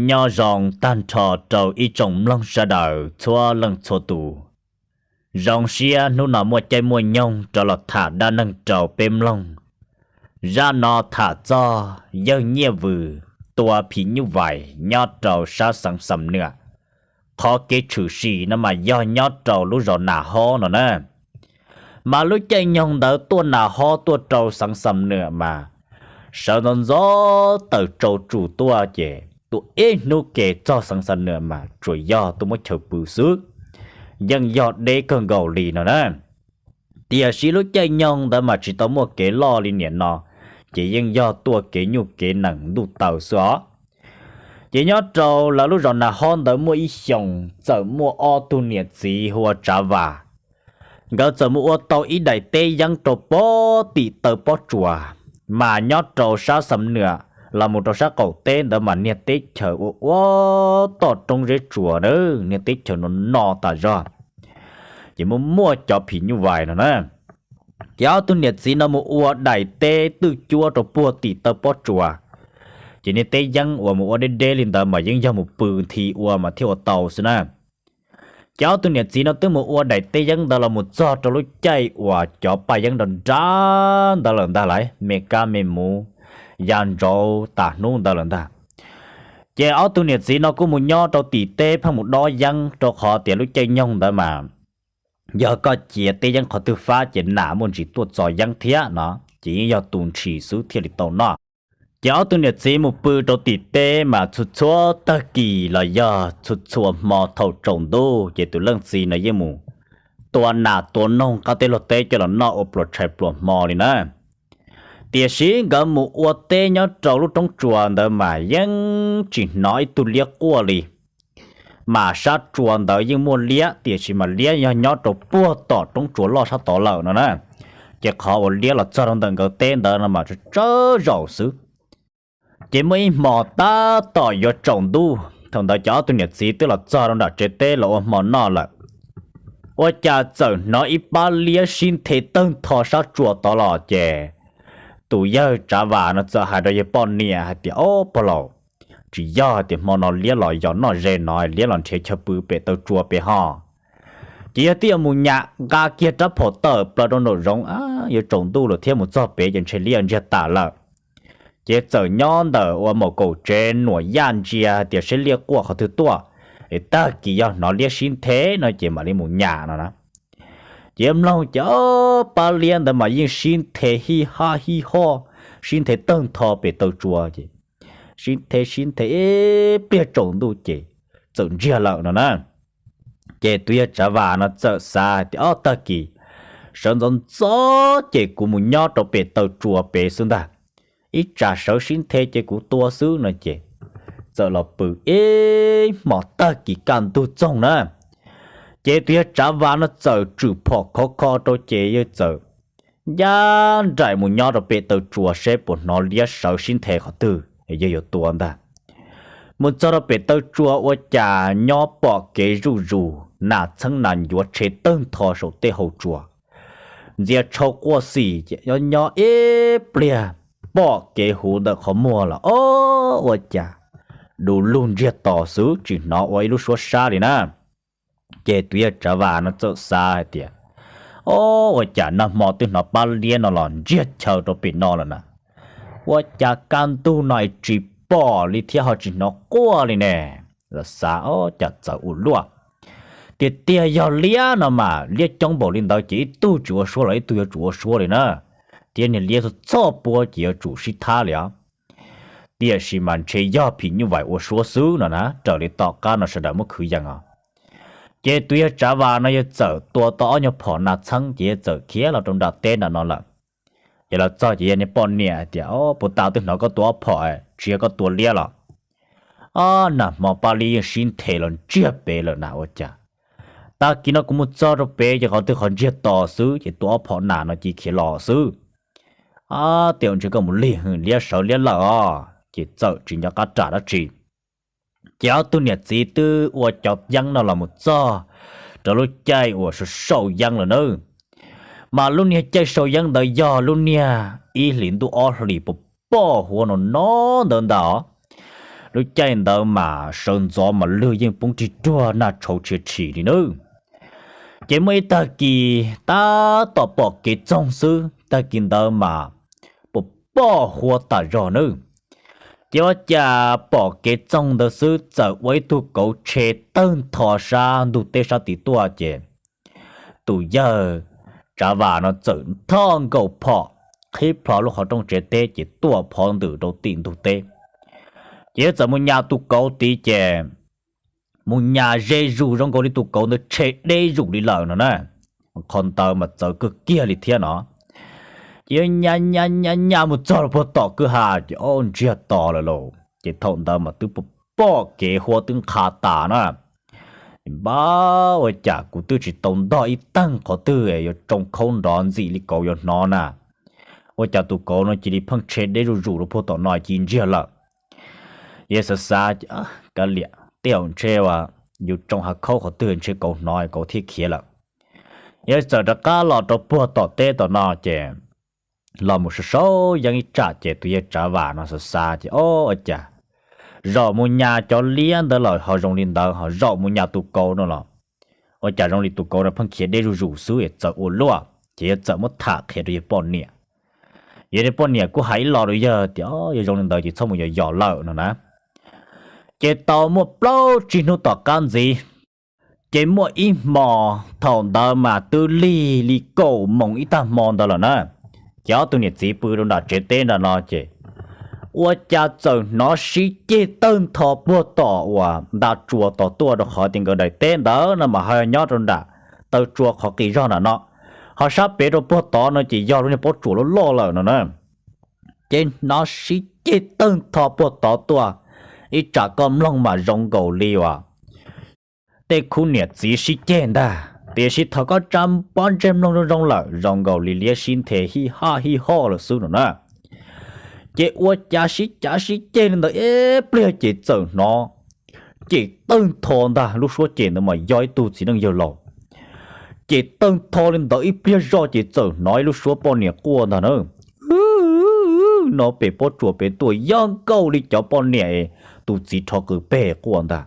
Nyob zoo tag nrho rau ib tsoom mloog sawv daws txhua leej txhua tus. Zoo siab hnub no muaj caij muaj nyoog rov los tham dab neeg rau peb mloog. Zaj no tham txog yawg Nyiaj Vws tua phim nyuj vais nyob rau sab xeev Xam Nwam. Qhov kev tshwm sim no mas yog nyob rau lub zos Nas Hob no na. Mas lub caij nyoog ntawd tuaj Nas Hob tuaj rau xeev Xam Nwam mas sawv ntxov ntxov tawm tsau tsus tuaj ces tuaj ib hnub ke txog xeev Xam Nwam mas tsuas yog tuaj muab chaw pw xwb, yeej yog deb kawg nkaus li no na. Tiam sis lub caij nyoog ntawd mas tsis tau muaj kev loj li niam no, ces yeej yog tuaj kev nyuj kev nees ntuj taw xwb os. Ces nyob rau lawv lub zos Nas Hob ntawd muaj ib xyoos txawm muaj ob tug niam txiv hu ua Tsav Vas. Nkawd txawm mus ua tau ib daim teb yeeb rau pob tim taw pob tsuas, mas nyob rau sab Xam Nwam los mus rau sab qaum teb ntawd mas niag teb chaws ua ua toj roob zeb tsuas na, niag teb chaws no no tas zog, ces muaj muaj cov phim nyuj vais no na. Ces ob tug niam txiv no mus ua daim teb twj cuab rau puag tim taw pob tsuas, ces niag teb yeeb uas mus ua deb deb li ntawd mas yeej yog mus pw nthi ua mas thiaj ua tau xwb na. Ces ob tug niam txiv no twb mus ua daim teb yeeb ntawd los mus txog rau lub caij uas cov paj yeeb nrov nrab ntawd lawm ntag lauj, me kab me muv ya ntsauv tas hnub ntawd lawm ntag. Ces ob tug niam txiv no kuj mus nyob rau tim teb pheej mus dob yeeb rau qhov tias lub caij nyoog ntawd mas yog koj cia teb yeeb qhov twg fab ces nas muaj ntsis tuaj txo yeeb thiab no, ces yeej yog tu ntshis xwb thiaj li tau noj. Ces ob tug niam txiv mus pw rau tim teb mas txhua txhua tag kis los yog txhua txhua hmo thaum tsaus ntuj ces tus leej txiv no yeej mus tua nas tua noog qab teb luag teb coj los noj ua pluas tshais pluas hmo li na. Tiam sis nkawd mus ua teb nyob rau lub roob tsuas ntawd mas yeej tsis hnov ib tug liab quaj li. Mas sab tsuas ntawd yeej muaj liab tiam sis mas liab yog nyob rau puag tom roob tsuas loj sab tod lawm no na. Ces qhov uas liab los txog rau ntawm nkawd teb ntawd no mas tsawg zaum xwb. Ces muaj ib hmo tab tom yuav tsaus ntuj, thaum ntawd cov ob tug niam txiv twb los txog rau nram tsev teb los ua hmo noj lawm, ua cas txawm hnov ib pab liab sib nthe tawg ntho sab tsuas tod los ces tus yawg Tsav Vas no txawm hais rau yawg poj niam hais tias, Ob pog laus, tsis yog tias hmo no liab los yos noj ze no liab los nrhiav chaw pw pem taw tsua pem ho. Ces yog twb yuav mus nyam nqa kiag rab phom tawm plaws rau nraum zoov, yuav tsaus ntuj lawm thiab mus txog pem ces ntshe liab ntsiag tas lawm. Ces txawm nyob ntawm ua maum kaum tsev nuam yaj ntsia hais tias seb liab quaj qhov twg tuaj, es tag kis yog hnov liab sib nthe no ces mam li mus nyam no na. Ces mloog ces pab liab ntawd mas yeej sib nthe hij haj hij hoj, sib nthe tawg ntho pem taw tsua ces sib nthe sib nthe ib pliag tsaus ntuj ces txawm ntsiag lawm no na. Ces tus yawg Tsav Vas no txawm xav hais tias, Ob, tag kis sawv ntxov ntxov ces kuv mus nyob rau pem taw tsua pem xwb ntag, ib tsam sawv sib nthe ces kuv tua xwb no ces txawm los pw ib hmos tag kis kaj ntug txoog na. Ces tus yawg Tsav Vas no txawm tswm phom khov kho rau ces yawg txawm ncaj nraim mus nyob rau pem taw tsua seb puas hnov liab sawv sib nthe qhov twg, yawg yuav tua ntag. Mus txog rau pem taw tsua ua cas nyob pom kev zuj zus, nas txheeb nas ncuav tshe tawg ntho saum tej hau tsua, ntxias tshau quaj xim ces nyob nyob ib pliag pom kev huv ntawm qhov muag los ob, ua cas du lug ntsiag to xwb tsis hnov ua ib lub suab sab li na. Ces tus yawg Tsav Vas no txawm xav hais tias, Ob, ua cas nag hmo twb hnov pab liab no los ntsiag chaw rau pem no lawm na, ua cas kaj ntug no tsis pom li thiab ho tsis hnov quaj li ne? Los xav ob cas txawv ua luaj. Tiag tiag yog liab no mas liab coob npaum li ntawd ces ib tug tsis ua suab los ib tug yuav tsum ua suab li na, thiab niag liab txhoj puab ces yuav tsum sib thab li os. Tiam sis mas ntshe yog phim nyuj vais ua suab xwb no na, raws li tom qab no sawv daws muab khwv yees os. Ces tus yawg Tsav Vas no yawg txawm tua tau ob nyuag phom nas txheeb ces yawg txawm khiav los rau nram teb nram no lawm. Ces los txog ces yawg niag poj niam hais tias, Ob, puag ta twb hnov koj tua ob phom, tsis yog koj tua liab los? Ob, nag hmo pab liab yeej sib nthe los ntsiag pem lawm na ua cas. Tag kis no kuv mus txog rau pem ces qhov twg qhov ntsiag to xwb ces tua ob phom nas no cia khiav los xwb. Ob, tej zaum ntshe koj mus lig liab sawv liab lawm os, ces txawm tsis nco qab ram dab tsi. Ces ob tug niam txiv twb ua cov yeeb no los mus txog rau lub caij uas sau sau yeeb lawm na. Mas lub niag caij sau yeeb ntawd yog lub niag ib hlis ntuj ob hlis pos poj huab no no ntawd ntag os. Lub caij ntawd mas sawv ntxov mas lwg yeej poob rig ruag nag tshauv tshia tshim li nawb. Ces muaj ib tag kis tab tom pom kev txoog xwb, tag kis ntawd mas pom pom huab tas zog nawb. Ces ua cas pom kev txoog ntawd xwb txawm ua ib tug kauv tshe tawg ntho sab ntug teb sab tid tuaj ces tus yawg Tsav Vas no txawm nthoj nkaus phom qhib plho lub qhov rooj tsev teb ces tuaj phov ntws rau tim ntug teb. Ces yawg txawm mus nyas tus kauv tid ces mus nyas ze zus zoo nkaus li tus kauv ntawd tshe deb zus li lawm no na. Qhov ntawd mas txawv kawg kiag li thiab no. Ces yawg nyas nyas nyas nyas mus txog rau puag tom kwj ha ces ob ntsiag to lawm lauj. Ces thaum ntawd mas twb pom kev huab twb nqha tas na. Npab, ua cas kuv twb tsis tau ntog ib teeg qhov twg yuav tsoo khaub nrov ntxim li kauv yuav hnov na. Ua cas tus kauv no cia li pheej tshe deb zuj zus rau puag tom no ci ntsiag lawm. Yawg xav xav, kav liam, tej zaum ntshe yus tsoo hav khaub qhov twg ntshe kauv hnov kauv thiaj khiav lawm. Yawg txawm rov qab los rau puag tom teb tom no ces los mus sau sau yeeb ib tsam ces tus yawg Tsav Vas no xav xav ces ob, ua cas zaum mus nyas cov liab ntawd los ho zoo li ntawd, ho zaum mus nyas tus kauv no los ua cas zoo li tus kauv no pheej khiav deb zuj zus xwb es txawm ua luaj. Ces yawg txawm muab tham qhia rau yawg poj niam. Yawg poj niam kuj hais ib los rau yawg tias, yog zoo li ntawd ces txhob mus yos yos lawm no na. Ces tau muaj plaub tsib hnub tom qab ntxiv, ces muaj ib hmo, thaum ntawd mas twb lig li kaum moos ib tag hmo ntawd lawm na. Ces ob tug niam txiv pw rau nram tsev teb nram no ces ua cas txawm hnov sib ceg tawg ntho puag tom uas nta tsuas tom tuaj rau qhov tias nkawd daim teb ntawd no mas ho nyob rau nram taw tsua qhov qis zog nram no, ho sab pem rau puag tod no ces yog lub niag pob tsuas loj loj lawm no na. Ces hnov sib ceg tawg ntho puag tod tuaj, ib tsam koj mloog mas zoo nkaus li uas tej khub niam txiv sib ceg ntag, tiam sis thaum koj tsa pob ntseg mloog zoo zoo lawm zoo nkaus li liab sib nthe hij haj hij hoj lawm xwb no na. Ces ua cas sib cav sib ceg li ntawd ib pliag ces txawm hnov cem tawg ntho ntag, lub suab cem ntawd mas yog ib tug txiv neej yawg laus. Cem tawg ntho li ntawd ib pliag zoj ces txawm hnov ib lub suab poj niam quaj ntag na. No pem pob tsuas pem tuaj yog nkaus li cov poj niam es tus txiv rho qws peg quaj ntag.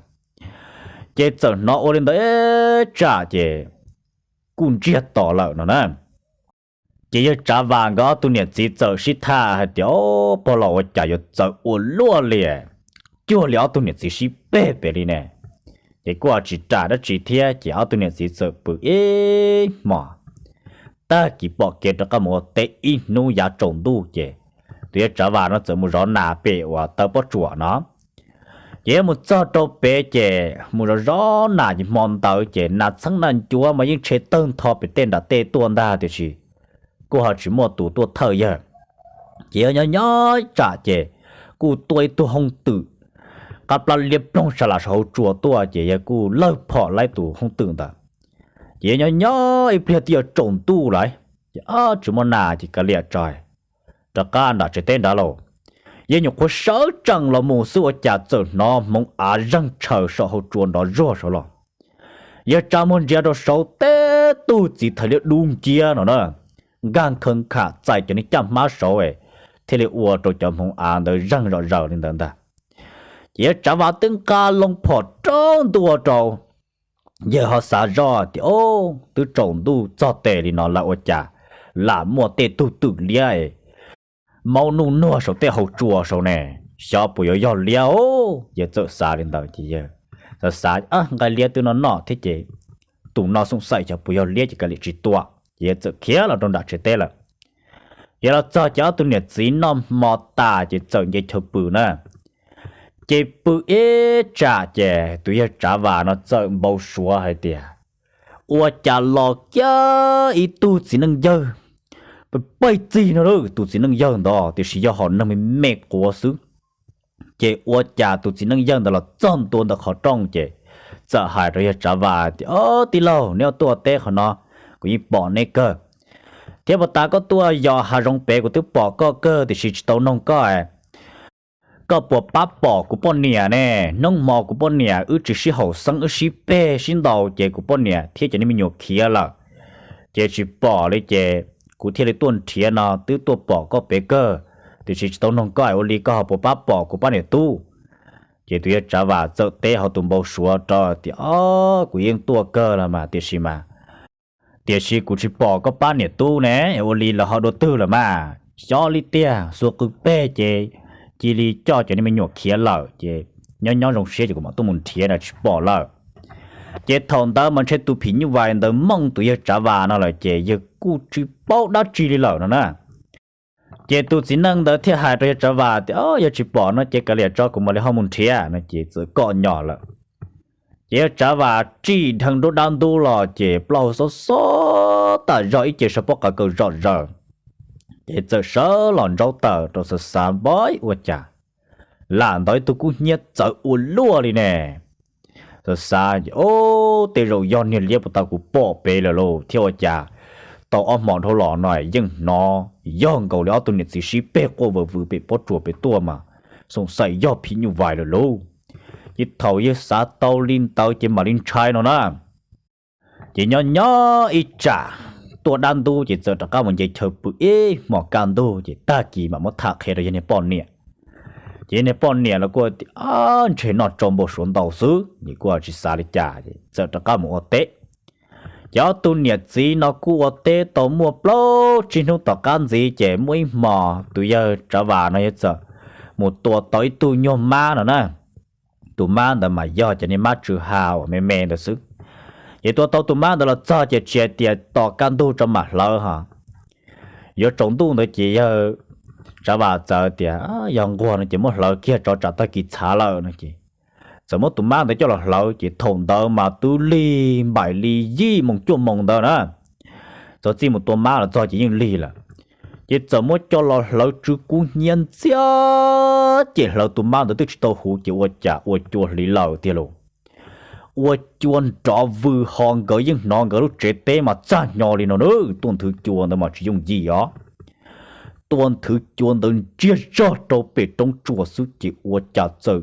Ces txawm hnov ua li ntawd ib tsam ces kuj ntsiag to lawm no na. Ces yawg Tsav Vas nkawd ob tug niam txiv txawm sib tham hais tias, o, pog laus, ua cas yuav txawv ua luaj li, cuag li ob tug niam txiv sib peg pem li ne. Ces kuj tsis ram dab tsi thiab ces ob tug niam txiv txawm pw ib hmos. Tag kis pom kev rov qab mus ua teb ib hnub yav tsaus ntuj ces tus yawg Tsav Vas no txawm mus zov nas pem uas taw pob tsuas no. Ces mus txog rau pem ces mus zov zov nas ces hmo ntawd ces nas txheeb nas ncuav mas yeej tshe tawg ntho pem tej nram tej tuaj ntag, tiam sis kuj ho tsis muaj tus tuaj thawj yawg. Ces yawg nyob nyob tsam ces kuj tuaj ib tug hooj twm qab plab liab ploog sa las saum hauv tsua tuaj ces yawg kuj lawg phom laib tus hooj twm ntawd. Ces yawg nyob nyob ib pliag twb yuav tsaus ntuj lawm ces tsis muaj nas ces kav liam tso, rov qab nram tsev teb nrad lauj. Yawg nyuam qhuav sawv tsees los mus xwb ua cas txawm hnov hmoov av zeeg tshaws saum hauv tsua nrov zuag saud los. Yawg tsa muag ntsia rau saud teb tug txiv thais liab dub nciab no na, nkag khawv kham txais cov niag caj hmab saud thiaj li ua rau cov hmoov av ntawd zeeg zom zaws li ntawd ntag. Ces yawg Tsav Vas twb nqa loo phom rau ntua rau, yawg ho xav zoj tias, o, twb tsaus ntuj txog tes li no lawm ua cas lam muaj tej tug twm liab maub nuj nuag saum tej hauv tsua saud ne, xyov puas yuav yog liab os. Yawg txawm xav li ntawd ces yawg xav xav, nqaij liab twb noj noj thiab ces tus no xoom xaim xyov puas yog liab ces kav liam tsis tua. Ces yawg txawm khiav los rau nram tsev teb lawm. Yawg los txog ces ob tug niam txiv noj hmo tas ces txawm nce chaw pw na. Ces pw ib tsam ces tus yawg Tsav Vas no txawm npau suav hais tias, ua cas los kiag ib tug txiv neej yawg pem pem txig no lauj, tus txiv neej yawg ntawd tiam sis yog hom neeg me me quav xwb. Ces ua cas tus txiv neej yawg ntawd los txog ntua ntawm qhov rooj ces txawm hais rau yawg Tsav Vas tias, o, tij laug, neb tuaj teb qhov no kuv yeej pom neb kawg, thiab puag ta koj tuaj yos hav zoov pem kuv twb pom koj kawg tiam sis tsis tau noog koj. Koj puas pab pom kuv poj niam ne? Hnub hmo kuv poj niam wb tsis sib haum xeeb wb sib peg sib ntaus ces kuv poj niam thiab cov niag me nyuam khiav lawm, ces tsis pom li ces kuv thiaj li tuaj nrhiav no twb tuaj pom koj pem kawg, tiam sis tsis tau noog koj ua li koj ho puas pab pom kuv poj niam tub. Ces tus yawg Tsav Vam txawm teb hauv tus npau suav rau tias, Ob, kuv yeej tuaj kawg los mas, tiam sis mas, tiam sis kuv tsis pom koj pab niam tub ne, ua li lawv ho dua twg lawm mas? Xyov li tiag, xuas qw peg ces cia li coj cov niag me nyuam khiav lawm ces nyob nyob zoo siab ces kuv mam tuaj mus nrhiav na, tsis pom lawm. Ces thaum ntawd mas ntshe tus phim nyuj vais ntawd mooj tus yawg Tsav Vam no lawm ces yawg kuj tsis paub dab tsi li lawm no na. Ces tus txiv neej ntawd thiaj hais rau yawg Tsav Vam tias, Yog tsis pom no ces kav liam tso, kuv mam li ho mus nrhiav no ces txawm kom nyom lawm. Ces yawg Tsav Vam tsim dheev nruab dab ntub los ces plaub hau xob xob tas zog, ib ce saw pob qa kaws zom zaws. Ces txawm sawv los ntsaub taws rau xav xav, Npab, ua cas lam ntawd ib tug kub hnyiab txawv ua luaj li ne? Xav xav, Ob, tej zaum yog niag liab puag ta kuv pom pem lawm lauj, thiab ua cas tau ob hmo dhau los no yeej hnov yog nkaus li ob tug niam txiv sib peg quaj vwm vwm pem pob tsuas pem tuaj mas, xoom xaim yog phim nyuj vais lawm lauj. Ces thaum yawg xav tau li ntawd ces mam li ntshai no na. Ces nyob nyob ib tsam tuaj dab ntub ces txawm rov qab mus nce chaw pw ib hmos kaj ntug ces tag kis mam muab tham qhia rau yawg niag poj niam. Ces yawg niag poj niam los kuj tias, Ntshe noj tsau npau suav ntau xwb, es kuj tsis xav li cas, txawm rov qab mus ua teb. Ces ob tug niam txiv no kuj ua teb tau muaj plaub tsib hnub tom qab ntxiv ces muaj ib hmos tus yawg Tsav Vam no yawg txawm mus tua tau ib tug nyuag mab no na. Tus mab ntawd mas yog cov niag mab tsw ha uas me me ntawd xwb. Ces tua tau tus mab ntawd los txog ces tsis hais tias tos kaj ntug tso mam hlawv ho. Yuav tsaus ntuj ntawd ces yawg Tsav Vam txawm tias, Yog nquag no ces muab hlawv kiag tso tsam tag kis txhav lawm no ces txawm muab tus mab ntawd coj los hlawv ces thaum ntawd mas twb lig npaim li yim moos cuaj moos ntawd na. Txog txij mus tua mab los txog ces yeej lig lawm. Ces txawm muab coj los hlawv tsw kub hnyiab ntxiag, ces hlawv tus mab ntawd twb tsis tau huv ces ua cas ua cua hliv lawm tiag lauj. Ua cua nrov vwm ho, nkawd yeej hnov nkawd lub tsev teb mas txaj hnyo li no na, tuaj nthwv cua ntawd mas tsis yooj yim os. Tuaj nthwv cua ntawd ntsiag zog rau pem roob tsuas xwb ces ua cas txawm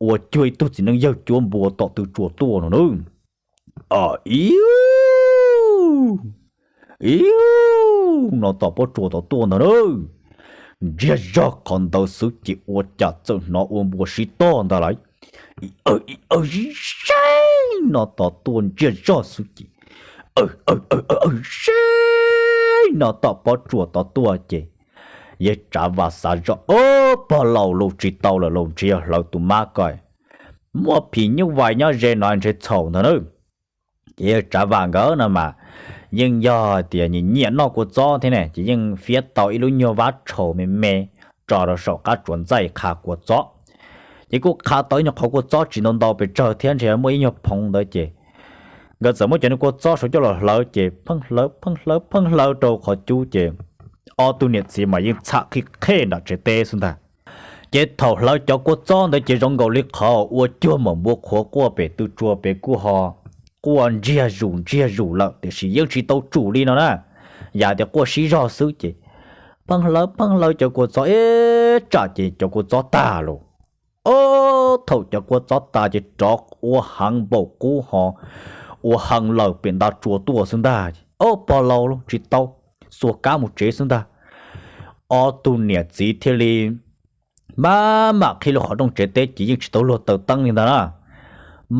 ua cuag ib tug txiv neej yawg cuab npua tom tw tsuas tuaj no na. Iu, iu, no tom pob tsuas tod tuaj ntag na. Ntsiag zog qhov ntawd xwb ces ua cas txawm hnov ua npua sib tog ntag lawm. Aw, aw, aw, seb, no tom tuaj ntsiag zog xwb ces, aw, aw, aw, aw, seb, no tom pob tsuas tod tuaj ces yawg Tsav Vam xav zoj, Ob, pog laus, los tsis tau lawm lauj, ntshe yog hlawv tus mab ko, muaj phim nyuj vais nyob ze no ntshe txhaum ntag na. Ces yawg Tsav Vam nkawd no mas yeej yog tias nyiam nyiam noj kua txob thiab ne, ces yeej fiab tau ib lub nyuag vab tshaus me me tso rau saum qab tsuas ntxaij qha kua txob. Ces kuj qha tau ib nyuag qhov kua txob tsis ntau ntau pes tsawg thiab, ntshe muaj ib nyuag phoov ntawd ces nkawd txawm muab cov niag kua txob saud coj los hlawv ces pheej hlawv pheej hlawv pheej hlawv rau qhov cub ces ob tug niam txiv mas yeej txham qhib qhej nram tsev teb xwb ntag. Ces thaum hlawv cov kua txob ntawd ces zoo nkaus li qhov ua cuag maum npua qhuav quaj pem tw tsuas pem kuj ho quaj ntsiag zus ntsiag zus lawm, tiam sis yeej tsis tau tsum li no na, yam tias quaj sib zog xwb ces pheej hlawv pheej hlawv cov kua txob ib tsam ces cov kua txob tag lauj. Ob, thaum cov kua txob tas ces rov ua heev npaum qub ho ua heev lawm pem nta tsuas tuaj xwb ntag. Ob, pog laus, tsis tau, xuas kab mus tsev xwb ntag. Ob tug niam txiv thiaj li maj mam qhib lub qhov rooj tsev teb ces yeej tsis tau luag taws teeb li ntag na.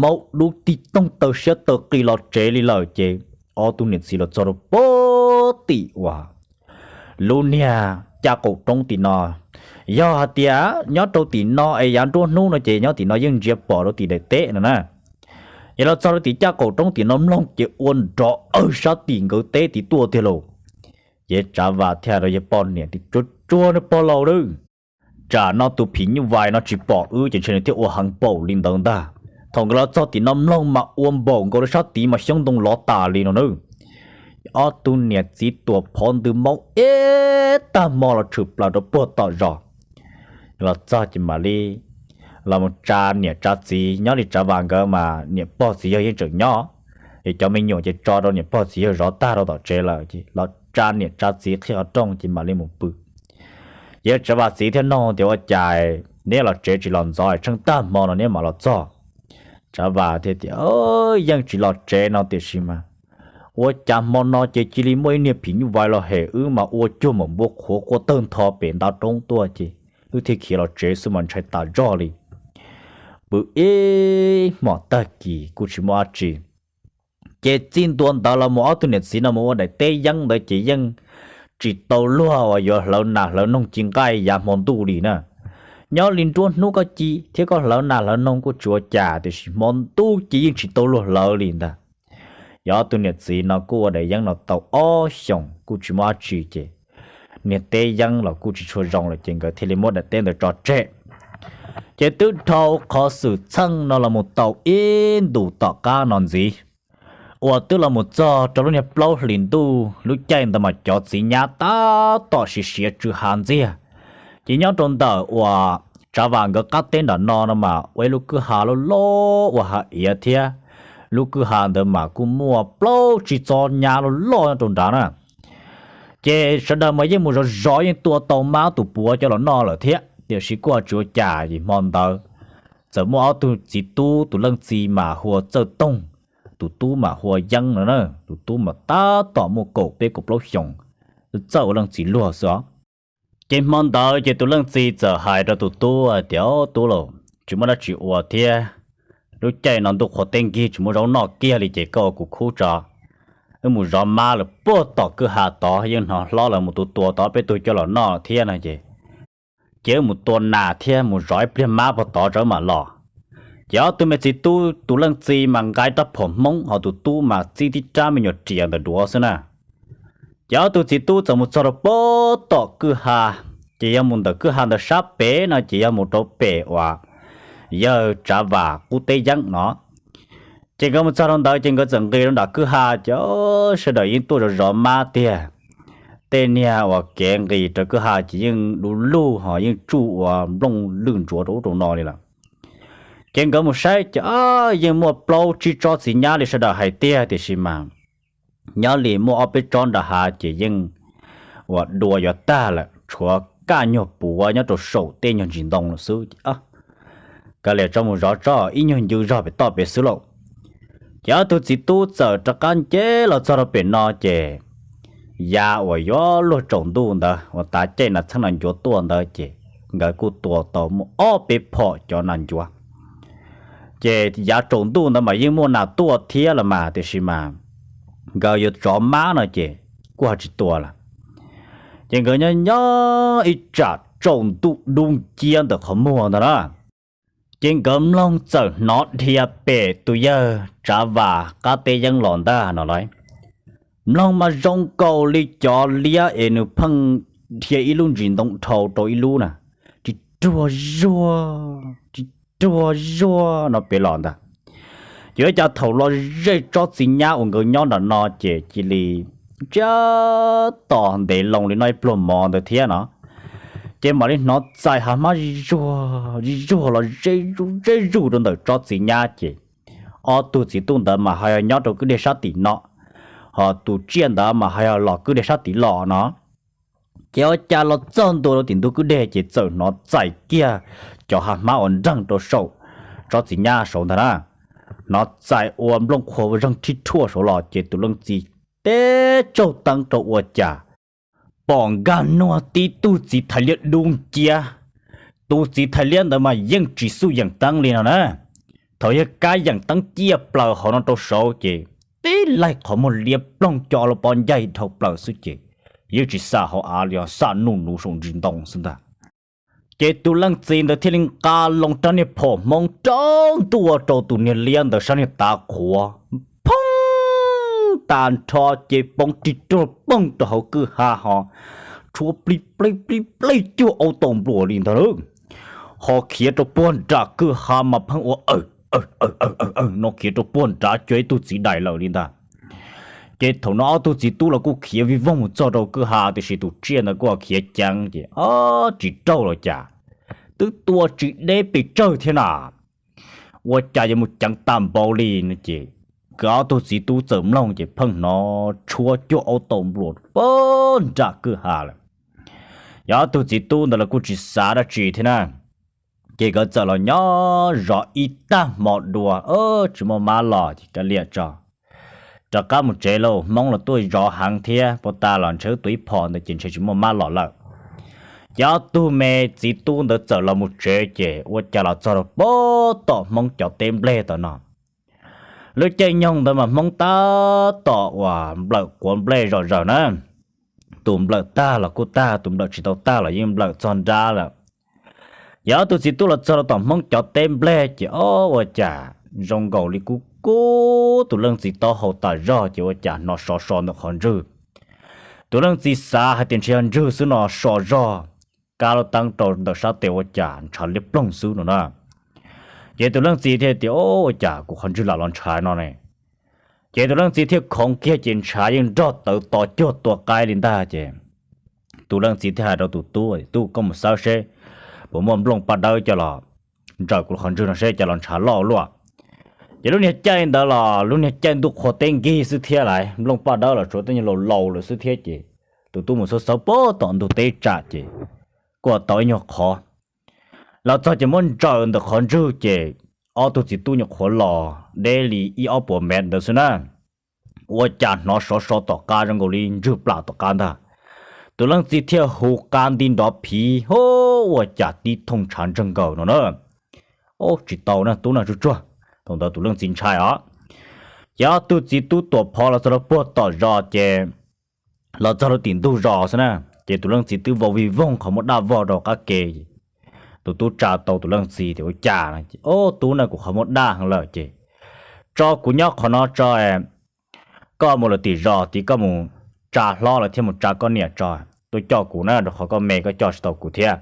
Maub dub tig toog taw siab taw qis los tsev li lawm ces ob tug niam txiv los txog rau pem tim uas lub niag caj qaum roob tim no. Yog hais tias nyob rau tim no es yav nruab hnub no ces nyob tim no yeej ntsia pom rau tim daim teb no na. Yog los txog rau tim caj qaum roob tim no mloog ces ua nrov awg sab tim nkawd teb tid tuaj tiag lauj. Ces Tsav Vam thiaj rau yawg poj niam tias, Tsuag tsuag nawb pog laus, tsam no tus phim nyuj vais no tsis pom wb ces ntshe nws thiaj ua heev npaum li ntawd ntag. Thaum nkawd los txog tim no mloog mas ua npaum nkaus li sab tid mas xyoob ntoo lov tas li no na. Ob tug niam txiv tuam phov ntws maub ib tag hmo los tshwm plaws rau puag tom zos. Los txog ces mam li los mus tsa niam tsa txiv, nyob li Tsav Vam nkawd mas niam pog txiv yawg yeej tseem nyob, ces cov me nyuam ces tso rau niam pog txiv yawg zov tag rau tom tsev lawm ces los tsa niam tsa txiv qhib qhov rooj ces mam li mus pw. Ces Tsav Vam txiv thiaj nug tias, Ua cas neb los tsev tsis los ntxov, tsheej tag hmo no neb mam los txog? Tsav Vam thiaj tias, Yeej tsis los tsev no tiam sis mas ua cas hmo no ces cia li muaj ib niag phim nyuj vais los hem wb mas ua cuag maum npua qhuav quaj tawg ntho pem nta roob tuaj ces wb thiaj khiav los tsev xwb mas ntshai tas zog li. pw ib hmos tag kis kuj tsis muaj dab tsi. Ces txij ntua ntawd los mus ob tug niam txiv no mus ua daim teb yeeb ntawd ces yeej tsis tau luag uas yuav hlawv nas hlawv noog ci nqaij yav hmo ntuj li na. Nyob li nruab hnub koj ci thiab koj hlawv nas hlawv noog kuj tsis ua cas, tiam sis hmo ntuj ces yeej tsis tau luag hlawv li ntag. Yog ob tug niam txiv no kuj ua daim yeeb no tau ob xyoos kuj tsis muaj dab tsi ces niag teb yeeb los kuj tsis tshua zoo lawm ces nkawd thiaj li muab daim teb ntawd tso tseg. Ces twb dhau qhov xwm txheej no los mus tau ib ntus tom qab no ntxiv, uas twb los mus txog rau lub niag plaub hlis ntuj lub caij ntawd mas cov txiv nyab tab tom siav siav tsw ha ntxiag. Ces nyob rau ntawm uas Tsav Vam nkawd qab teb nram no no mas ua ib lub kwj ha loj loj ua ha iav thiab. Lub kwj ha ntawd mas kuj muaj plaub tsib txob nyab loj loj nyob rau nrad na. Ces sawv daws mas yeej mus zov zov yeej tua tau mab tus puav coj los noj lawm thiab, tiam sis kuj ho tsis ua cas es hmo ntawd txawm muaj ob tug txiv tub, tus leej txiv mas hu ua Txawj Toog, tus tub mas hu ua Yeeb no na. Tus tub mas tab tom muaj kaum peb kaum plaub xyoos, txawj ua leej txiv luag xwb os. Ces hmo ntawd ces tus leej txiv txawm hais rau tus tub tias, Tub lauj, tsis muaj dab tsi ua thiab, lub caij no ntuj qhua teb nkig tsis muaj zaub noj kiag li ces koj ua kuv khub tso, wb mus zov mab lawm puag tom kwj ha tod, yeej hnov hlob lawv mus tua tua tod peb tug coj los noj thiab no ces, ces wb mus tua nas thiab mus zov ib pliag mab puag tod tso mam los. Ces ob tug me txiv tub, tus leej txiv mas nqa rab phom Hmoob, ho tus tub mas txib tib rab me nyuam riam ntawm duav xwb na. Ces ob tug txiv tub txawm mus txog rau puag tom kwj ha, ces yog mus ntawm kwj ha ntawd sab pem no ces yog mus rau pem uas yawg Tsav Vam qub teb yeeb no. Ces nkawd mus txog rau ntawd ces nkawd txawm nqis rau nram kwj ha ces sawv daws yeej tuaj zov zov mab tiag. Tej niag uas kev nqis rau kwj ha ces yeej du lug ho yeej tsuj ua nplooj lwj ntsuav rau ub rau no li lawm. Ces nkawd mus saib ces yeej muaj plaub tsib tsob txiv nyab li sawv daws hais tiag, tiam sis mas nyob li muaj ob peb tsob nram hav ces yeej uas dua yuav tag lawm, tshuav kaj nyuag puav nyob rau saum tej nyuag ntsis ntoo lawm xwb. Kav liam tso mus zov tsob ib nyuag ncw zog pem toj pem xwb lauj. Ces ob tug txiv tub txawm rov qab nce los txog rau pem no ces yav uas yuav luag tsaus ntuj ntawd uas tav caij nas txheeb nas ncuav tuaj ntawd ces nkawd kuj tua tau muaj ob peb phom cov nas ncuav. Ces yav tsaus ntuj ntawd mas yeej muaj nas tuaj thiab los mas, tiam sis mas nkawd yuav zov mab no ces kuj ho tsis tua lawm. Ces nkawd nyob nyob ib tsam tsaus ntuj dub nciab ntawm qhov muag ntawd na, ces nkawd mloog txawm hnov dhia pem tus yawg Tsav Vam qab teb yeeb los ntag no lauj. Mloog mas zoo nkaus li cov liab es nws pheej dhia ib lub ntsis ntoo dhau rau ib lub na, tsis ruag zuag, tsis ruag zuag no pem los ntag. Ces ua cas thaum los ze tsob txiv nyab uas nkawd nyob nram no ces cia li ntsiag to ntev loo li no ib pluag mov ntawd thiab no, ces mam li hnov txais hav hmab zuag zuag los ze zuj ze zuj rau ntawm tsob txiv nyab ces ob tug txiv tub ntawd mas ho yog nyob rau kwj deg sab tim no, ho tus tsiaj ntawd mas ho yog los kwj deg sab tim los no. Ces ua cas los txog ntua rau tim ntug kwj deg ces txawm hnov txais kiag cov hav hmab uas nreeg rau saum tsob txiv nyab saud ntag na. Hnov txais ua nplooj qhuav zeeg thib rhuaj saud los ces tus leej txiv teb tsaug teeb rau ua cas pom nkag nuag tib tug txiv thais liab dub nciab. Tus txiv thais liab ntawd mas yeej tsis xub yeem teeb li no na. Thaum yawg kab yeem teeb ciaj plaws hauv no rau saud ces tib laig qhov muag liab ploog co lub pob ncaig dhau plaws xwb ces yeej tsis xam hauv av li os, xam nuj nuv saum ntsis ntoo xwb ntag. Ces tus leej txiv ntawd thiaj li nqa loo rab niag phom Hmoob rau ntua rau tus niag liab ntawd sab niag tav qhuav, phoob tas nrho ces poob ris ruag poog rau hauv kwj ha ho tshuav plig plij plig plij cuag au taus npluas li ntag lauj. Ho khiav rau puag nram kwj ha mas pheej ua aw aw aw aw aw no khiav rau puag nrad cuag ib tug txiv dais lawm li ntag. Ces thaum no ob tug txiv tub los kuj khiav vij voog mus txog rau kwj ha tiam sis tus tsiaj ntawd kuj khiav ceev ces ob tsis raug los cas, twb tua tsis deb pes tsawg thiab na. Ua cas yuav mus ceev tag npaum li no ces nkawd ob tug txiv tub txawm mloog ces pheej hnov tshuav cuag au taus npluas puag nram kwj ha lawm. Yog ob tug txiv tub ntawd los kuj tsis xav dab tsi thiab na. Ces nkawd txawm los nyob zov ib tag hmo dua, tsis muaj mab los ces kav liam tso, rov qab mus tsev lauj, Hmoob los tuaj zov heev thiab, puag ta los ntshe wb tua ib phom ntawd ces ntshe tsis muaj mab los lawm. Ces ob tug me txiv tub ntawd txawm los mus tsev ces ua cas los txog rau pem tom Hmoob cov teb nplej tom no. Lub caij nyoog ntawd mas Hmoob tab tom uas nplawm quav nplej zom zaws na. Tus nplawm tag los kuj tag, tus nplawm tsis tau tag los yeej nplawm txog nrab lawm. Yog ob tug txiv tub los txog rau tom Hmoob cov teb nplej ces ob ua cas zoo nkaus li kub kub tus leej txiv taub hau tas zog ces ua cas hnov sov so ntawm qhov ntswg. Tus leej txiv xav hais tias ntshe yog ntswg xwb no so zog, kab lub teeb rau ntawm sab tes ua cas ntshav liab ploog xwb no na. Ces tus leej txiv thiaj tias, Ua cas kuv qhov ntswg lam los ntshav no ne? Ces tus leej txiv thiaj khoov kiag ces ntshav yeej nrog tawv to cuag tua qaib li ntag ces tus leej txiv thiaj hais rau tus tub, Tub, koj mus xawb seb puas muaj nplooj paj dawb coj los ntsaws kuv qhov ntswg no seb cas los ntshav loj luaj. Ces lub niag caij ntawd los lub niag caij ntuj qhua teb nkig xwb thiab lais, nplooj paj dawb los tsuav tej nyuag laus laus lawm xwb thiab ces tus tub mus xawb xawb pem tom ntug teb tsam ces kuj tau ib nyuag qhov. Los txog ces muab ntsaws ntawm qhov ntswg ces ob tug txiv tub nyuam qhuav los deb li ib ob puas mev ntawd xwb na, ua cas hnov sov so tom qab zoo nkaus li ntswg plam tom qab ntag. Tus leej txiv thiaj hu qab nti nrov phiv, Hub, ua cas tib thooj ntshav ntsawg nkaus no na. Tsis tau na tub na, tsuag tsuag. Thaum ntawd tus leej txiv ntshai os. Ces ob tug txiv tub tuam phov los txog rau puag tom zos ces los txog rau tim ntug zos xwb na, ces tus leej txiv twb vau vij voog qhov muaj daj vog rau qab ke. Tus tub tsa tau tus leej txiv tias, Ua cas? Ces, Ob tub na, kuv qhov muaj daj heev lawm ces tso kuv nyob qhov no tso, koj mus lawm tim zos tid koj mus tsa hlob lawm thiab mus tsa koj niam tso, tuaj coj kuv na, rau qhov koj me koj coj tsis tau kuv thiab.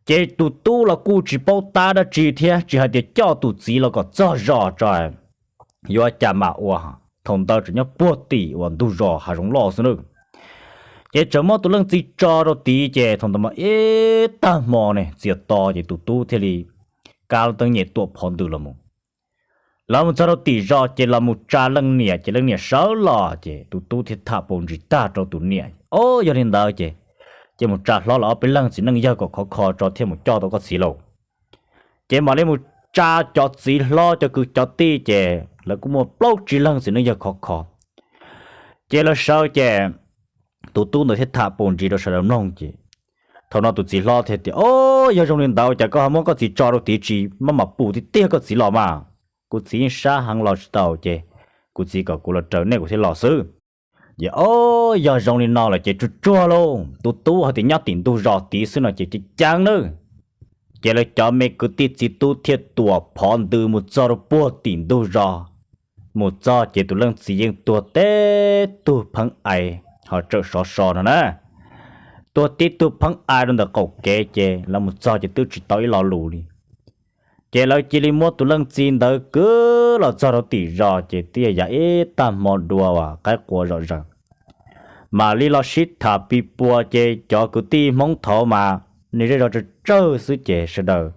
Ces tus tub los kuj tsis paub tab dab tsi thiab, tsis hais tias coj tus txiv los kom txog zos tso yuav cas mam ua. Thaum ntawd tseem nyob puag tim uas ntug zos hav zoov loj xwb na. Ces tseem muab tus leej txiv tso rau tid ces thaum ntawd mas ib tag hmo ne txias to ces tus tub thiaj li kab teeb nyem tuam phov ntws los mus. Los mus txog rau tim zos ces los mus tsa leej niam ces leej niam sawv los ces tus tub thiaj tham paus ntsis tag rau tus niam, Ob, yog li ntawd ces, ces mus tsa hlob los ob peb leeg txiv neej yawg kom khov kho tso thiaj mus coj tau koj txiv lauj. Ces mam li mus tsa cov txiv hlob cov kwv cov tij ces lawv kuj muaj plaub tsib leeg txiv neej yawg khov kho. Ces lawv sawv ces tus tub ntawd thiaj tham paus ntsis rau sawv daws mloog ces thaum no tus txiv hlob thiaj tias, Ob, yog zoo li ntawd cas koj ho muab koj txiv tso rau tid tsis maj mam pum tiag tiag koj txiv los mas. Kuv txiv yeej sab heev los tsis tau ces kuv txiv kom kuv los raws nej kuv thiaj los xwb. Ces, Ob, yog zoo li no lawm ces tsuag tsuag lauj, tus tub hais tias nyob tim ntug zos tid xwb no ces ceev ceev nawb. Ces lawv cov me kwv tij txiv tub thiaj tuam phov ntws mus txog rau puag tim ntug zos. Mus txog ces tus leej txiv yeej tuag tib tug pheeb ais ho tsawm sov so no na. Tuag tib tug pheeb ais rau ntawm qaum kev ces lawv mus txog ces twb tsis tau ib lo lus li. Ces lawv cia li muab tus leej txiv ntawd kwv los txog rau tim zos ces twb yog ib tag hmo dua uas qaib qua zom zaws. Mam li los sib tham pis pua ces cov kwv tij Hmoob thaud mas nws zej zos tsawg tsawg xwb ces sawv daws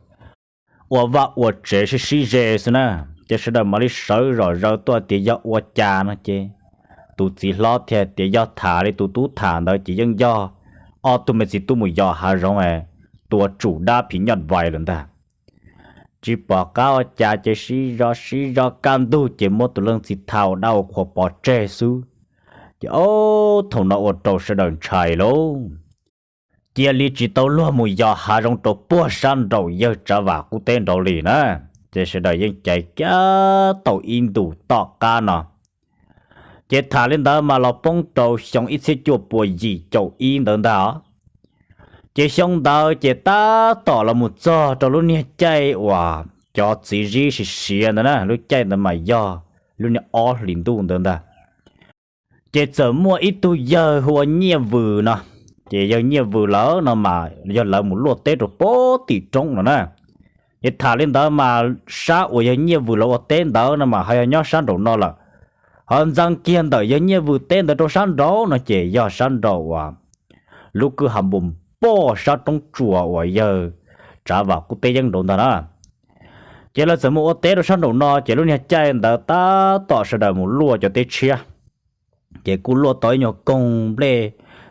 ua vaj ua tsev sib sib ze xwb na. Ces sawv daws mam li sawv zom zaws tuaj tias yog ua cas no ces tus txiv hlob thiaj tias yog tham li tus tub tham ntawd ces yeej yog ob tug me txiv tub mus yos hav zoov es tua tsum dab phim nyuj vais lawm ntag. Tsis pom qab ua cas ces sib zog sib zog kaj ntug ces muab tus leej txiv tha ua dab ua qhua pov tseg xwb. Ces ob thaum no ua rau sawv daws ntshai lauj. Cia li tsis tau luag mus yos hav zoov rau puag sab nraum yawg Tsav Vam qub teb nraud li na. Ces sawv daws yeej caiv kiag tau ib ntus tom qab no. Ces tham li ntawd mas los poob rau xyoo ib txhiab cuaj puas yim caum ib ntawd ntag os. Ces xyoo ntawd ces tab tom los mus txog rau lub niag caij uas cov txiv zib siav siav ntawd na, lub caij ntawd mas yog lub niag ob hlis ntuj ntawd ntag. Ces txawm muaj ib tug yawg hu ua Nyiaj Vws no, ces yawg Nyiaj Vws lawv no mas yog lawv mus luaj teb rau puag tim roob no na. Ces tham li ntawd mas sab uas yawg Nyiaj Vws lawv ua teb ntawd no mas ho yog nyob sab nraum no lawm. Ho ntxeev kiag ntawm yawg Nyiaj Vws teb ntawd rau sab nraud no ces yog sab nraum uas lub kwj ha npus npoj sab roob tsuas uas yawg Tsav Vam qub teb yeeb nraud ntag na. Ces lawv txawm mus ua teb rau sab nraum no ces lub niag caij ntawd tab tom sawv daws mus luaj cov teb tshiab. Ces kuj luaj tau ib nyuag koog nplej,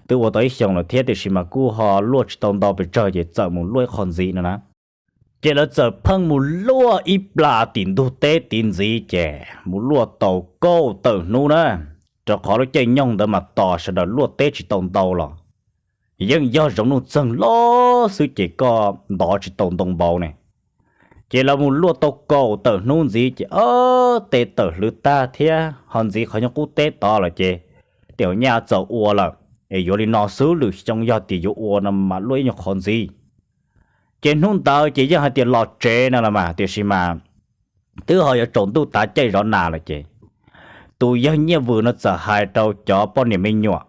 twb ua tau ib xyoos lawm thiab tiam sis mas kuj ho luaj tsis tau ntau pes tsawg ces txawm mus luaj ib qho ntxiv no na. Ces lawv txawm pheej mus luaj ib plas tim ntug teb tid ntxiv ces mus luaj tau kaum tawm hnub na, rau qhov lub caij nyoog ntawd mas tos sawv daws luaj teb tsis tau ntau los. yeej yog zoov nuj txeeg loj xwb ces koj ntov tsis tau ntoo npaum ne. Ces lawv mus luaj tau kaum tawm hnub ntxiv ces ob tes tawm hlwv tag thiab ho ntxiv qhov nyuag qub teb tod lawm ces tej hauv nyaj txaus ua lawm, es yuav li no xwb, lwm xyoo yog tias yuav ua no mas luaj ib nyuag qhov ntxiv. Ces hnub ntawd ces yeej hais tias los tsev no los mas tiam sis mas twb ho yuav tsaus ntuj tav caij zov nas lawm ces tus yawg Nyiaj Vwm no txawm hais rau cov poj niam me nyuam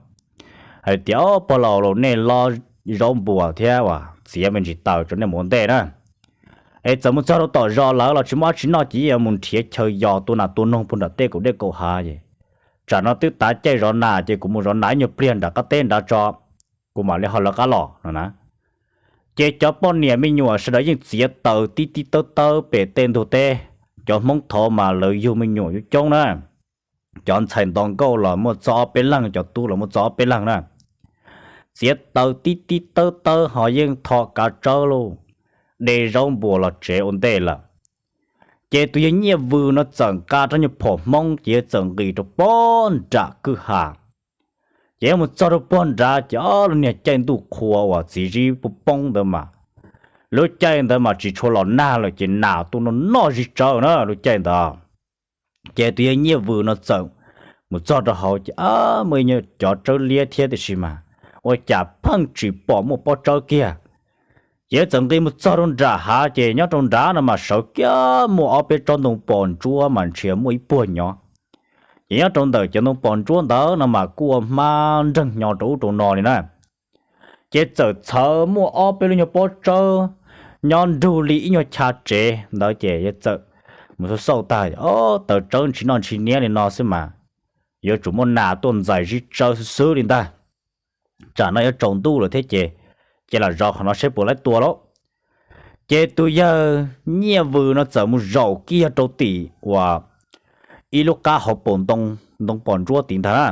hais tias, Ob pog laus, nej lov zaub npuas thiab uas txiav me ntsis taws rau nej mus ua ntej na. Es txawm mus txog rau tom zos lawv los tsis muaj dab tsi noj ces yeej yuav mus nrhiav chaw yos tua nas tua noog puag nram tej kaum dej kaum hav es tsam no twb tav caij zov nas ces kuv mus zov nas ib nyuag pliag nram qab teb nrad tso, kuv mam li ho lawv qab los no na. Ces cov poj niam me nyuam sawv daws yeej txiav taws tib tib tawb tawb pem tej ntug teb. Cov Hmoob thaud mas lawv yug me nyuam coob coob na, cov ntxhais nto nkauj los muaj txog ob peb leeg, cov tub los muaj txog ob peb leeg na. Txiav taws tib tib tawb tawb ho yeej tho kav tsawb lauj, de zaub npuas los tsev ua ntej lawm. Ces tus yawg Nyiaj Vwm no txawm nqa rab nyuag phom Hmoob ces yawg txawm nqis rau pog nram kwj ha. Ces yawg mus txog rau pog nrad ces ob lub niag caij ntuj qhua uas txiv zib poob poob ntawd mas, lub caij ntawd mas tsis tshua los nag lawm ces nas tuaj noj noj zib tsawv na lub caij ntawd. Ces tus yawg Nyiaj Vwm no txawm mus txog rau hauv ces muaj ib nyuag cov tsawb liab thiab tiam sis mas ua cas pheej tsis pom muaj pob tsawb kiag. Ces yawg txawm nqis mus txog rau nram hav ces nyob rau nrad no mas sawv kiag muaj ob peb tsob ntoo pos ntsuab mas ntshe muaj ib puag nyob. Ces nyob rau ntawm cov ntoo pos ntsuab ntawd no mas kuj ua hmab nreeg nyo rau ub rau no li na. Ces txawm txhawv muaj ob peb lub nyuag pob tsawb nyob nrug li ib nyuag chav tsev ntawd ces yawg txawm mus xauj xauj tag, Ob, taws tsawb ntshis noj ntshis niab li no xwb mas yuav tsum muaj nas tuaj ntxais zib tsawb xwb xwb li ntag. Tsam no yuav tsaus ntuj lawm thiab ces, ces lam zov qhov no seb puas laib tua lauj. Ces tus yawg Nyiaj Vwm no txawm mus zaum kiag rau tim uas ib lub qab hauv paus ntoo, ntoo pos ntsuab tid ntag na.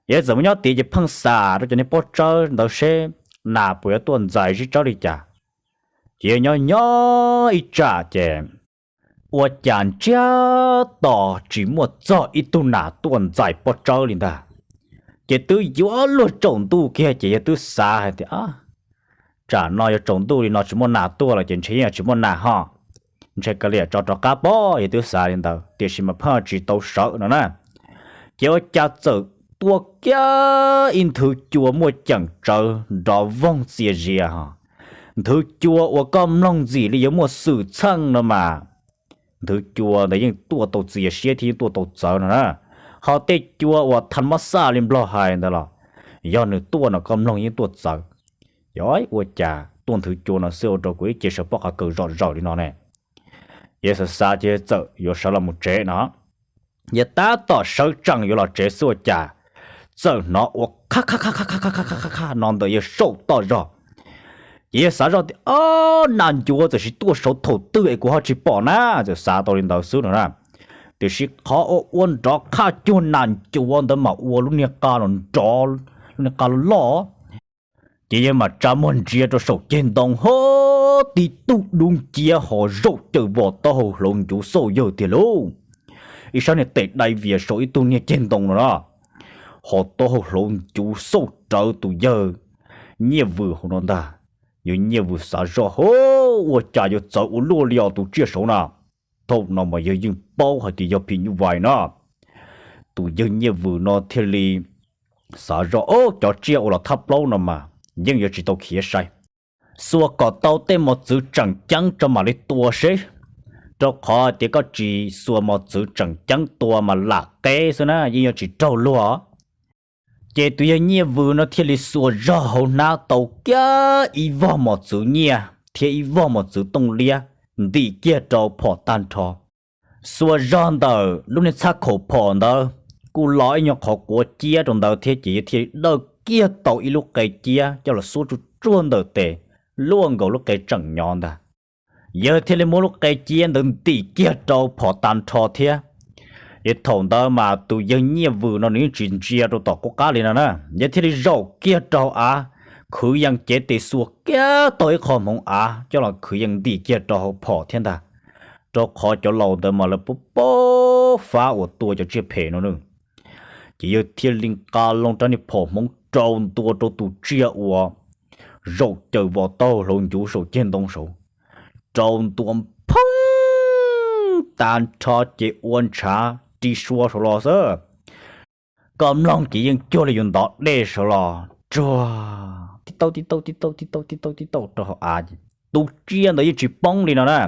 Yawg txawm mus nyob tid ces pheej xav rau cov niag pob tsawb ntawd seb nas puas yuav tuaj ntxais zib tsawb li cas. Ces yawg nyob nyob ib tsam ces ua cas ntsiag to tsis muaj txog ib tug nas tuaj ntxais pob tsawb li ntag. Ces twb yuav luag tsaus ntuj kiag ces yawg twb xav hais tias, Tsam no yuav tsaus ntuj li no tsis muaj nas tuaj lawm ces ntshe yeej tsis muaj nas ho, ntshe kav liam tso rov qab pob. Yawg twb xav li ntawd tiam sis mas pheej tsis tau sawv no na. Ces ua cas txawm tuaj kiag ib nthwv cua muaj ceem tsawv nrov voog txias zias ho. Nthwv cua uas koj mloog ntxim li yuav muaj xwm txheej no mas, nthwv cua ntawd yeej tuaj tau txias siab thiab yeej tuaj tau txawv no na. Ho tej cua uas tha mob xaj li Nplog hais ntawd los yog nws tuaj no koj mloog yeej tuaj txawv. Yog ua cas tuaj nthwv cua no xwb ua rau kuv ib ce sawv pob qa kaws zom zaws li no ne? Yawg xav xav ces txawm yuav sawv los mus tsev no. Yawg tab tom sawv tsees yuav los tsev xwb ua cas txawm hnov ua kha kha kha kha kha kha kha kha no ntawm yawg saum toj zog. Ces yawg xav zoj tias, Ob, nas ncuav txawm sis tuaj saud thaum twg es kuv ho tsis pom na, txawm xav tau li ntawd xwb no na. Tiam sis qhov ua ua nrov qhaj cuag nas ncuav ntawd mas ua lub niag qa los nrov, lub niag qa loj loj. Ces yawg mam tsa muag ntsia rau saum ceg ntoo ho tib tug dub nciab ho zaum caws vos taub hau hlauv ncuv xauj yawg tiag lauj. Ib sab niag tes dai vias saum ib tug niag ceg ntoo no na, ho taub hau hlauv ncuv xauj rawv tus yawg Nyiaj Vwm hauv no ntag. Yawg Nyiaj Vwm xav zoj, Ho, ua cas yuav txawv ua luaj li os tus tsiaj saud na? Thaum no mas yawg yeej paub hais tias yog phim nyuj vais na. Tus yawg Nyiaj Vwm no thiaj li xav zoj, Ob, cov tsiaj ua los thaj plaub no mas yeej yuav tsis tau khiav sai. Xuas kom tau tej mos txwv tseem ceeb tso mam li tua seb, rau qhov tias koj tsis xuas mos txwv tseem ceeb tua mas lam qeb xwb na, yeej yuav tsis raug luag. Ces tus yawg Nyiaj Vwm no thiaj li xuas zog hauv hnab tau kiag ib vog mos txwv nyiaj thiab ib vog mos txwv tooj liab ntim kiag rau phom tag nrho. Xuas zog ntawm lub niag txhab khaum phom ntawd kuj los ib nyuag qhov quav ciab rau ntawd thiab ces yawg thiaj li dawj kiag tau ib lub qe ciab coj los xuab tsuj tsuag ntawm tes, luaj nkaus lub qe tseem nyo ntag. Yawg thiaj li muab lub qe ciab ntawd ntim kiag rau phom tag nrho thiab. Ces thaum ntawd mas tus yawg Nyiaj Vwm no nws yeej tsis ntsia rau tom qub qab li no na, yawg thiaj li zaum kiag rau hauv av, khwv yees cev tes xuas kiag tau ib qho hmoov av coj los khwv yees ntim kiag rau hauv phom thiab ntag, rau qhov cov laus ntawd mas lawv paub paub fab uas tua cov tsiaj phem no na. Ces yawg thiaj li nqa loo rab niag phom hmoov rau ntua rau tus tsiaj uas zaum caws vos taug hlau ncuv saum ceg ntoo saud, rau ntua phoob tas nrho ces ua ntshav ri sua saud los xwb. Koj mloog ces yeej cuag li yus ntov dej saud los tsuag tib tauj tib tauj tib tauj tib tauj tib tauj tib tauj rau hauv av. Tus tsiaj ntawd yeej tsis poob li no na.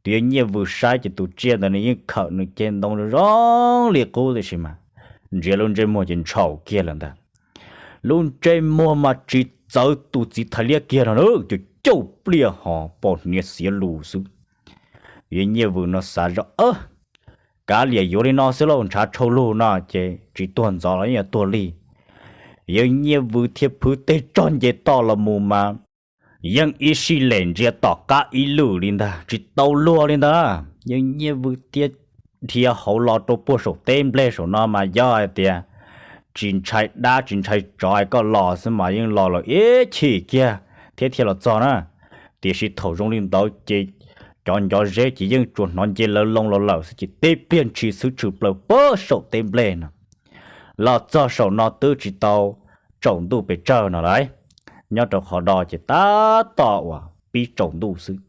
Tus yawg Nyiaj Vws saib ces tus tsiaj ntawd nws yeej khawm nws ceg ntoo zoo li qub tiam sis mas ntsiav lub ntsej muag ces ntshaum kiag lawm ntag. Lub ntsej muag mas tsis txawv tus txiv thais liab kiag no na, cauj cauj pliaj ho pom hniav xiav lus xwb. Yawg Nyiaj Vws no xav zoj, kav liam yuav li no xwb lauj, ntshav tshau lug no ces tsis tuag ntxov los yeej yuav tuag lig. Yawg Nyiaj Vws thiaj phwv teg tsog nce toj los mus mas yeej ib sij lem ntsia tom qab ib lwm li ntag, tsis tau luag li ntag. Yawg Nyiaj Vws thiaj dhia hauv los rau puag saum teb nplej saum no mas yog hais tias tsis ntshai dab tsis ntshai tsov es koj los xwb mas yeej los lawm ib chim kiag thiab thiaj los txog na. Tiam sis thaum zoo li ntawd ces cov ncov zeb ces yeej tsuas hnov nce lawv loo los lawm xwb ces tib pliag ntshis xwb tshwm plaws puag saum teb nplej no. Los txog saum no twb tsis tau tsaus ntuj pes tsawg no lawm, nyob rau qhov do ces tab tom uas pib tsaus ntuj xwb.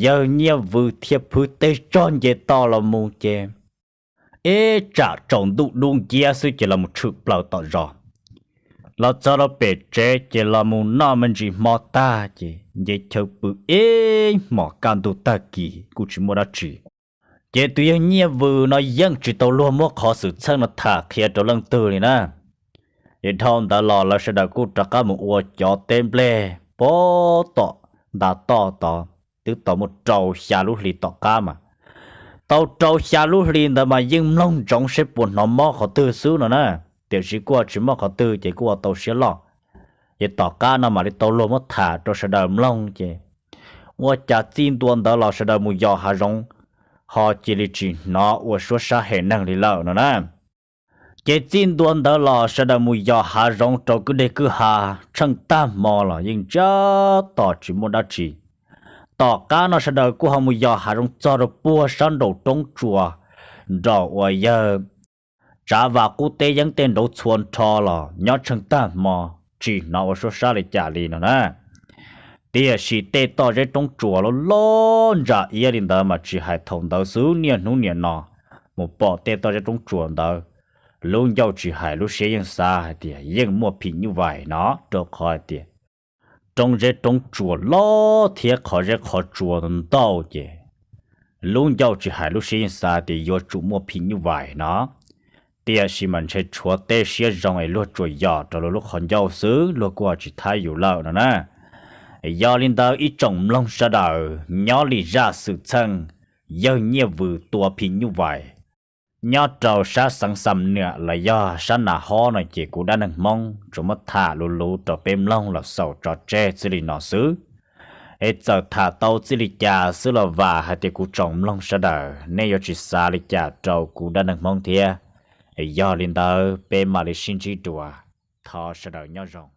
Yawg Nyiaj Vws thiaj phwv teg tsog nce toj los mus ces ib tsam tsaus ntuj dub nciab xwb ces los mus tshwm plaws tom zos. Los txog rau pem tsev ces los mus noj me ntsis hmo tag ces nce chaw pw ib hmos kaj ntug tag kis kuj tsis muaj dab tsi. Ces tus yawg Nyiaj Vws no yeej tsis tau luag muab qhov xwm txheej no tham qhia rau leej twg li na. Ces dhau ntawd los lawv sawv daws kuj rov qab mus ua cov teb nplej pov tom nta toj tod, twb tau muaj rau xya lub hli tom qab mas. Tau rau xya lub hli ntawd mas yeej mloog ntsoov seb puas hnov mob qhov twg xwb no na, tiam sis kuj tsis mob qhov twg ces kuj ua tau siab loj. Ces tom qab no mam li tau luag muab tham rau sawv daws mloog ces ua cas txij ntua ntawd los sawv daws mus yos hav zoov ho cia li tsis hnov ua suab sab hem neeg li lawm no na. Ces txij ntua ntawd los sawv daws mus yos hav zoov rau kwj deg kwj ha, tsheej tag hmo los yeej ntsiag to tsis muaj dab tsi. Tom qab no sawv daws kuj ho mus yos hav zoov txog rau puag sab nraum roob tsuas nraum uas yawg Tsav Vas qub teb yeeb tej nraud txhua nrho los nyob tsheej tag hmo tsis hnov ua suab sab li cas li no na. Tiam sis tej toj zeb roob tsuas loj loj ntsa iab li ntawd mas tsis hais thaum ntawd xwb, niaj hnub niam no mus pom tej toj zeb roob tsuas ntawd, lub ncauj tsis hais lub siab yeej xav hais tias yeej muaj phim nyuj vais no, rau qhov hais tias roob zeb roob tsuas loj thiab qhov zeb qhov tsua ntau ces lub ncauj tsis hais lub siab yeej xav tias yuav tsum muaj phim nyuj vais no. Tiam sis mas ntshe tshuav tej siab zoo es luag tsuas yos rau luag lub qhov ncauj xwb, luag kuj tsis thab yus lawm no na. Yog li ntawd ib tsoom mloog sawv daws nyob li zaj xwm txheej yawg Nyiaj Vws tua phim nyuj vais nyob rau sab xeev Xam Nwam los yog sab Nas Hob no ces kuv Dab Neeg Hmoob tsuas muab tham luv luv rau peb mloog los xaus tso tseg txij li no xwb. Es txawm tham tau txij li cas xwb los vam hais tias kuv tsoom mloog sawv daws nej yuav tsis xav li cas rau kuv Dab Neeg Hmoob thiab. Es yog li ntawd peb mam li sib ntsib dua, thov sawv daws nyob zoo.